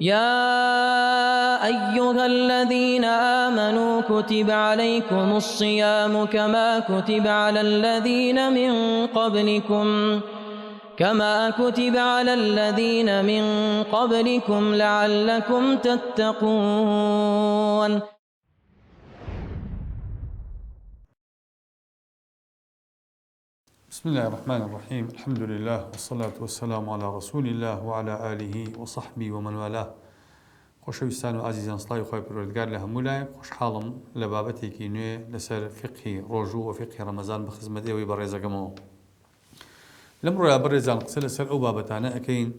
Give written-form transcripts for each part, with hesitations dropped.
یا ایها الذین آمنوا کتب علیکم الصیام کما کتب علی الذین من قبلکم کما کتب علی الذین من قبلکم لعلکم تتقون. بسم اللە الرحمن الرحیم الحمد للە والصلاة والسلام علی رسول اللە وعلی آله وصحبه ومن والاه خۆشەویستان و ئازیزان سڵاوی خوای پەروەردگار لە هەموو لایەک خۆشحاڵم لە بابەتێکی نوێ لەسەر فیقهی ڕۆژوو و فیقهی ڕەمەزان بە خزمەت ئێوەی بەڕێزەکەمەوە لەمڕۆیا بەڕێزان قسە لەسەر ئەو بابەتانە ئەکەین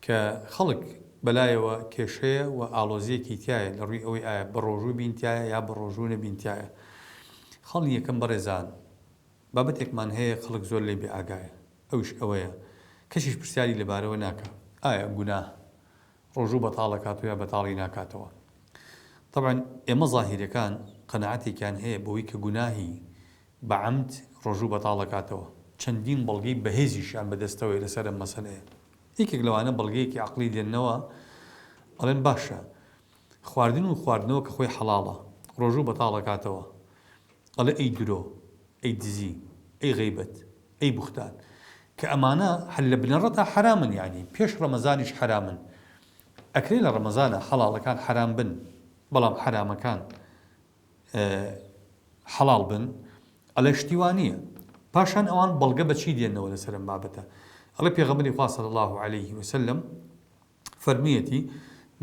کە خەڵک بەلایەوە کێشەیە و ئاڵۆزیەکی تایە لە ڕووی ئەوەی ئایا بە ڕۆژوو بین تایە یا بە ڕۆژوو نەبین تایە خاڵی یەکەم بەڕێزان بابەتێکمان هەیە خەڵک زۆر لێی بێ ئاگایە ئەویش ئەوەیە کەسیش پرسیاری لەبارەوە ناکا ئایا گوناه ڕۆژوو بەتاڵ ئەکاتەوە یا بەتاڵی ناکاتەوە؟ تەبعەن ئێمە زاهیرەکان قەناعەتێکیان هەیە بەوەی کە گوناهی بە عەمد ڕۆژوو بەتاڵ ئەکاتەوە چەندین بەڵگەی بەهێزیشیان بەدەستەوەیە لەسەر ئەم مەسەلەیە یەکێک لەوانە بەڵگەیەکی عەقڵی دێننەوە ئەڵێن باشە خواردن و خواردنەوە کە خۆی حەڵاڵە ڕۆژوو بەتاڵ ئەکاتەوە ئەڵێ ئەی درۆ، ئەی دزی، ئەی غەیبەت، ئەی بوختان. کە ئەمانە هەر لە بنەڕەتا حەرامن یانی پێش ڕەمەزانیش حەرامن. ئەکرێ لە ڕەمەزانا حەڵاڵەکان حەرام بن بەڵام حەرامەکان حەڵاڵ بن؟ ئەڵێ شتی وا نییە. پاشان ئەوان بەڵگە بە چی دێننەوە لەسەر ئەم بابەتە؟ ئەڵێ پێغەمبەری خوا صلی اللە علیه وسلم فەرموویەتی،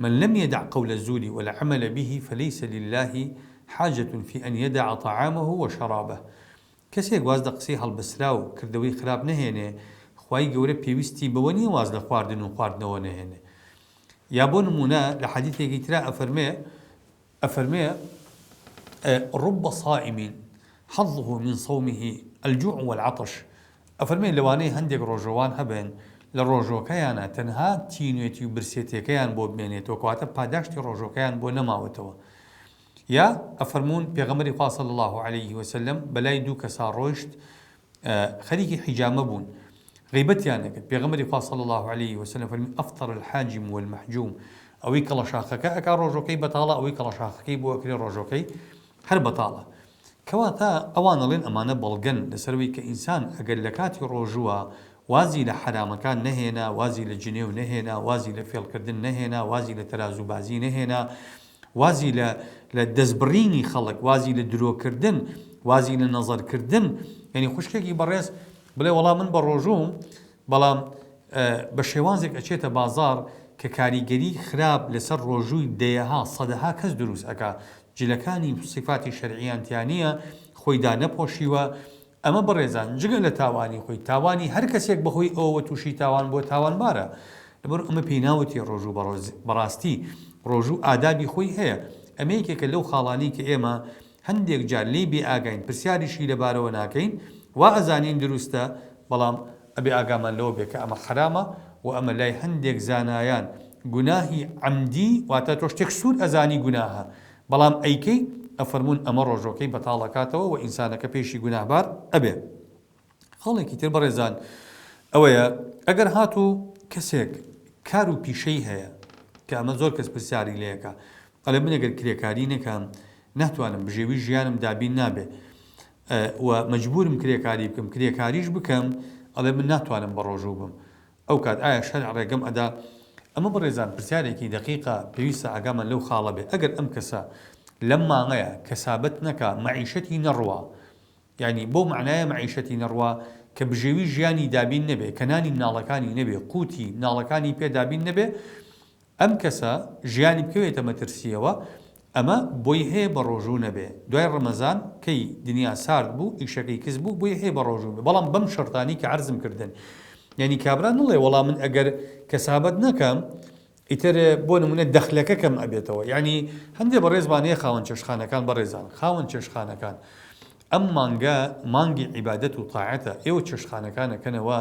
من لم یدع قول الزور والعمل به فلیس للە حاجە فی ان یدع طعامه وشرابه، کەسێک واز لە قسەی هەڵبەستراو و کردەوەی خراپ نەهێنێ خوای گەورە پێویستی بەوە نیە واز لە خواردن و خواردنەوە نەهێنێ. یا بۆ نموونە لە حەدیثێکی ترا ئەفەرمێ، ئەفەرمێ، رب صائم حظه من صومه الجوع والعطش، ئەفەرمێ لەوانەیە هەندێک ڕۆژەوان هەبن لە ڕۆژۆکەیانا تەنها تینوێتی و برسێتیەکەیان بۆ بمێنێتەوە کەواتە پاداشتی ڕۆژۆکەیان بۆ نەماوەتەوە. یا ئەفەرموون پێغەمبەری خوا صلی اللە علیه وسلم بەلای دوو کەسا ڕۆیشت خەریکی حیجامە بوون غیبەتیان ئەکرد پێغەمبەری خوا صلی اللە علیه وسلم فەرمی افطر الحاجم والمحجوم ئەوەی کەڵەشاخەکە ئەکا ڕۆژۆکەی بەتاڵە ئەوەی کەڵەشاخەکەی بۆ ئەکرێ ڕۆژۆکەی هەر بەتاڵە کەواتە ئەوان ئەڵێن ئەمانە بەڵگەن لەسەرەوەی کە ئینسان ئەگەر لە کاتی ڕۆژووە وازی لە حەرامەکان نەهێنا وازی لە جنێو نەهێنا وازی لە فێڵکردن نەهێنا وازی لە تەرازوبازی نەهێنا وازی لە لە دەستبڕینی خەڵک، وازی لە درۆکردن، وازی لە نەزەرکردن، یانی خوشکێکی بەڕێز بڵێ وەڵا من بەڕۆژووم بەڵام بە شێوازێک ئەچێتە بازاڕ کە کاریگەری خراپ لەسەر ڕۆژووی دەیەها سەدەها کەس دروست ئەکا، جلەکانی سیفاتی شەرعیان تیا نییە، خۆی دانەپۆشیوە، ئەمە بەڕێزان جگە لە تاوانی خۆی تاوانی هەر کەسێک بەهۆی ئەوەوە تووشی تاوان بووە تاوانبارە لەبەر ئەمە پێی ناوترێ ڕۆژوو بەڕاستی ڕۆژوو ئادابی خۆی هەیە ئەمە یەکێکە لەو خاڵانەی کە ئێمە هەندێک جار لێی بێ ئاگاین پرسیاریشی لەبارەوە ناکەین وا ئەزانین دروستە بەڵام ئەبێ ئاگامان لەوە بێ کە ئەمە حەرامە و ئەمە لای هەندێک زانایان گوناهی عەمدی واتە تۆ شتێک سوور ئەزانی گوناهە بەڵام ئەیکەی، ئەفەرموون ئەمە ڕۆژۆکەی بەتاڵ ئەکاتەوە و ئینسانەکە پێشی گوناهبار ئەبێ. خاڵێکی تر بەڕێزان ئەوەیە ئەگەر هاتوو کەسێک کار و پیشەی هەیە کە ئەمە زۆر کەس پرسیاری لێ ئەکا ئەڵێ من ئەگەر کرێکاری نەکەم ناتوانم بژێوی ژیانم دابین نابێ و مەجبورم کرێکاری بکەم کرێکاریش بکەم ئەڵێ من ناتوانم بە ڕۆژوو بم ئەو کات ئایا شەرع ڕێگەم ئەدا؟ ئەمە بەڕێزان پرسیارێکی دەقیقە پێویستە ئاگامان لەو خاڵە بێ ئەگەر ئەم کەسە لەم مانگەیا کەسابەت نەکا مەعیشەتی نەڕوا یانی بەو مەعنایە مەعیشەتی نەڕوا کە بژێوی ژیانی دابین نەبێ کە نانی مناڵەکانی نەبێ قوتی مناڵەکانی پێ دابین نەبێ ئەم کەسە ژیانی بکەوێتە مەترسییەوە، ئەمە بۆی هەیە بەڕۆژوو نەبێ، دوای ڕەمەزان کەی دنیا سارد بوو ئیشەکەی کز بوو بۆی هەیە بەڕۆژوو بێ، بەڵام بەم شەرتانەی کە عەرزم کردن، یانی کابرا نەڵێ وەڵا من ئەگەر کەسابەت نەکەم ئیتر بۆ نمونە دەخلەکە کەم ئەبێتەوە، یانی هەندێ بەڕێزمان هەیە خاوەن چێشتخانەکان بەڕێزان خاوەن چێشتخانەکان ئەم مانگە مانگی عیبادەت و تاعەتە ئێوە چێشتخانەکان ئەکەنەوە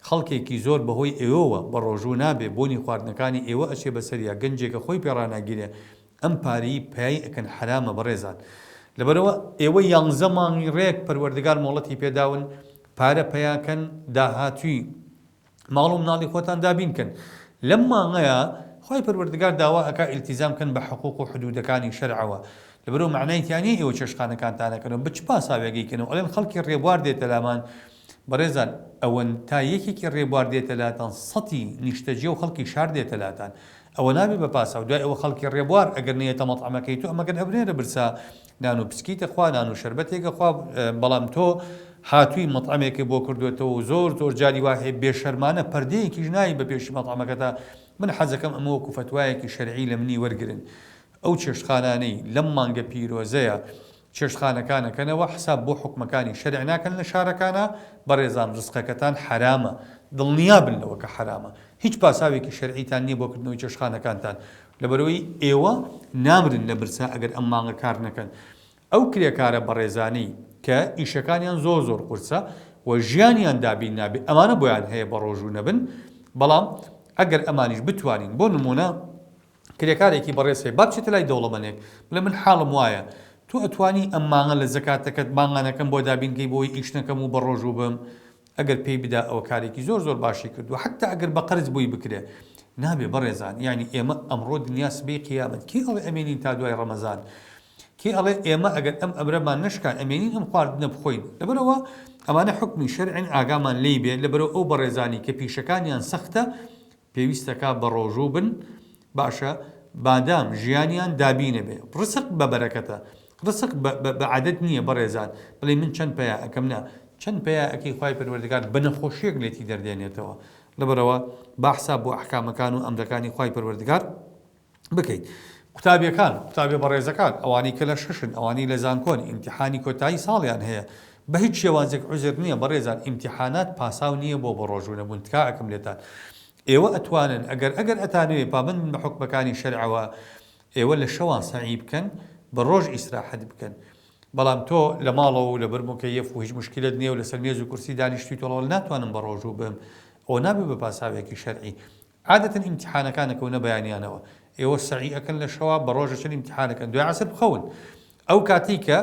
خەڵکێکی زۆر بەهۆی ئێوەوە بەڕۆژوو نابێ بۆنی خواردنەکانی ئێوە ئەچێ بەسەریا گەنجێکە خۆی پێ ڕاناگیرێ ئەم پارەی پەیای ئەکەن حەرامە بەڕێزان لەبەرئەوە ئێوە یانزە مانگی ڕێک پەروەردگار مۆڵەتی پێداون پارە پەیاکەن داهاتوی ماڵ و مناڵی خۆتان دابین کەن لەم مانگەیا. خوای پەروەردگار داوا ئەکا ئیلتیزام کەن بە حقوق و حدودەکانی شەرعەوە لەبەرئەوە مەعنای تیا نیە ئێوە چێشتخانەکانتان ئەکەنەوە بە چ پاساوێک ئەیکەنەوە ئەڵێن خەڵکی ڕێبوار دێتە لامان بەڕێزان ئەوەن تا یەکێکی ڕێبوار دێتە لاتان سەتی نیشتەجێ و خەڵکی شار دێتە لاتان ئەوە نابێ بە پاساو دوای ئەوە خەڵکی ڕێبوار ئەگەر نەیەتە مەتعەمەکەی تۆ ئەمەگەر ئەبنێرە برسا نان و پسکیت ئەخوا نان و شەربەتێک ئەخوا بەڵام تۆ هاتووی مەتعەمێکت بۆ کردوێتەوە و زۆر زۆر جاری وا هەیە بێشەرمانە پەردەیەکیش نایی بە پێشی مەتعەمەکەتا من حەزەکەم ئەمە وەکو فەتوایەکی شەرعی لە منی وەرگرن ئەو چێشتخانانەی لەم مانگە پیرۆزەیە چێشتخانەکان ئەکەنەوە حساب بۆ حوکمەکانی شەرع ناکەن لە شارەکانا بەڕێزان ڕزقەکەتان حەرامە دڵنیابن لەوە کە حەرامە هیچ پاساوێکی شەرعیتان نیە بۆ کردنەوەی چێشتخانەکانتان لەبەرئەوەی ئێوە نامرن لە برسا ئەگەر ئەم مانگە کار نەکەن ئەو کرێکارە بەڕێزانەی کە ئیشەکانیان زۆر زۆر قورسە و ژیانیان دابین نابێ ئەمانە بۆیان هەیە بەڕۆژوو نەبن بەڵام ئەگەر ئەمانیش بتوانین بۆ نمونە کرێکارێکی بەڕێز هەیە با بچێتە لای دەوڵەمەنێک بڵێ من حاڵم وایە تۆ ئەتوانی ئەم مانگە لە زەکاتەکەت مانگانەکەم بۆ دابین کەی بۆی ئیش نەکەم و بەڕۆژوو بم ئەگەر پێی بدا ئەوە کارێکی زۆر زۆر باشی کردووە حتا ئەگەر بە قەرز بۆی بکرێ نابێ بەڕێزان یعنی ئێمە ئەمڕۆ دنیا سبەی قیامەت کێ ئەڵێ ئەمێنین تا دوای ڕەمەزان کێ ئەڵێ ئێمە ئەگەر ئەم ئەمرەمان نەشکان ئەمێنین ئەم خواردنە بخۆین لەبەرەوە ئەمانە حکمی شەرعن ئاگامان لێی بێ لەبەرەوە ئەو بەڕێزانی کە پیشەکانیان سەختە پێویستەکا بەڕۆژوو بن باشە بادام ژیانیان دابینەبێ ڕسق بە بەرەکەتە ڕسق بە عەدەد نییە بەڕێزان بڵێ من چەند پەیا ئەکەم نا چەند پەیا ئەکەی خوای پەروەردگار بە نەخۆشیەک لێتی دەردێنێتەوە لەبەرەوە با حساب بۆ ئەحکامەکان و ئەمرەکانی خوای پەروەردگار بکەیت. قوتابیەکان، قوتابیە بەڕێزەکان، ئەوانەی کە لە شەشن، ئەوانەی لە زانکۆن، ئیمتیحانی کۆتایی ساڵیان هەیە، بە هیچ شێوازێک عوزر نییە بەڕێزان، ئیمتیحانات پاساو نییە بۆ بەڕۆژوو نەبوون، تکا ئەکەم لێتان ئێوە ئەتوانن ئەگەر ئەگەر ئەتانەوێ پابەند بن بە حوکمەکانی شەرعەوە ئێوە لە شەوان سەعی بکەن بە ڕۆژ ئیسراحەت بکەن بەڵام تۆ لە ماڵەوە و لەبەر موکەیەف و هیچ موشکیلەت نییە و لەسەر مێز و کورسی دانیشتووی تۆ ئەڵێ ناتوانم بەڕۆژوو بم ئەوە نابێ بە پاساوێکی شەرعی عادەتەن ئیمتیحانەکان ئەکەونە بەیانیانەوە ئێوە سەعی ئەکەن لە شەوا بە ڕۆژ ئەچن ئیمتیحان ئەکەن دوای عەسر بخەون ئەو کاتەی کە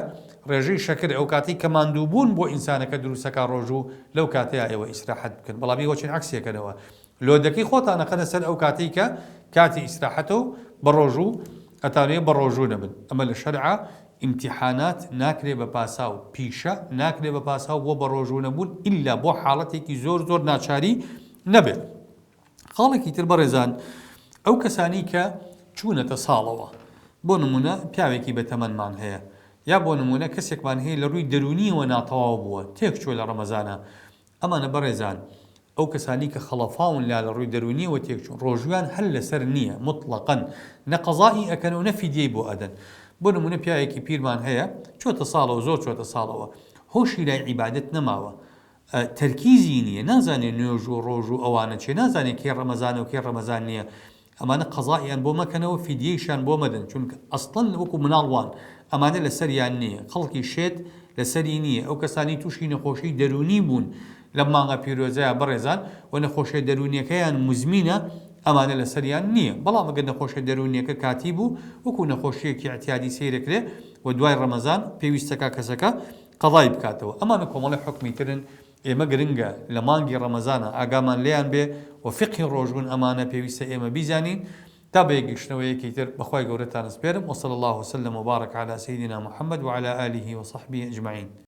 ڕێژەی شەکر ئەو کاتەی کە ماندوو بوون بۆ ئینسانەکە دروستەکا ڕۆژوو لەو کاتەیا ئێوە ئیسراحەت بکەن بەڵام ئێوە چن عەکسیەکەنەوە لۆدەکەی خۆتان ئەخەنە سەر ئەو کاتەی کە کاتی ئیسراحەتە و بە ڕۆژوو ئەتانەوێ بە ڕۆژوو نەبن ئەمە لە شەرعا ئیمتیحانات ناکرێ بە پاساو پیشە ناکرێ بە پاساو بۆ بە ڕۆژوو نەبوون ئیلا بۆ حاڵەتێکی زۆر زۆر ناچاری نەبێت. خاڵێکی تر بەڕێزان ئەو کەسانی کە چوونەتە ساڵەوە بۆ نمونە پیاوێکی بەتەمەنمان هەیە یا بۆ نمونە کەسێکمان هەیە لە ڕووی دەرونیەوە ناتەواو بووە تێک چووە لە ڕەمەزانە ئەمانە بەڕێزان ئەو کەسانی کە خەڵەفاون لا لە ڕووی دەرونیەوە تێک چوون ڕۆژویان هەر لەسەر نییە مطلقا نە قەزائی ئەکەن و نە فیدیەی بۆ ئەدەن بۆ نمونە پیاوێکی پیرمان هەیە چۆتە ساڵەوە زۆر چۆتە ساڵەوە هۆشی لای عیبادەت نەماوە تەرکیزی نیە نازانێ نوێژ و ڕۆژ و ئەوانە چیە نازانێ کەی ڕەمەزانە و کەی ڕەمەزان نیە ئەمانە قەزائیان بۆ مەکەنەوە فیدیەیشیان بۆ مەدەن چونکە ئەسڵەن وەکو مناڵ وان ئەمانە لەسەریان نیە خەڵکی شێت لەسەری نیە ئەو کەسانی تووشی نەخۆشی دەروونی بوون لەم مانگە پیرۆزەیا بەڕێزان و نەخۆشیە دەروونیەکەیان موزمینە ئەمانە لەسەریان نیە بەڵام ئەگەر نەخۆشیە دەروونیەکە کاتی بوو وەکو نەخۆشیەکی ئیعتیادی سەیرەکرێ و دوای ڕەمەزان پێویستەکا کەسەکە قەزای بکاتەوە ئەمانە کۆمەڵی حوکمی ترن ئێمە گرنگە لە مانگی ڕەمەزانا ئاگامان لێیان بێ و فیقهی ڕۆژبوون ئەمانە پێویستە ئێمە بیزانین تا بە یەکگەشتنەوەیەکی تر بەخوای گەورەتان ئەسپێرم وصلی اللە وسلم وبارک علی سیدنا محمد وعلی آله وصحبه اجمعین.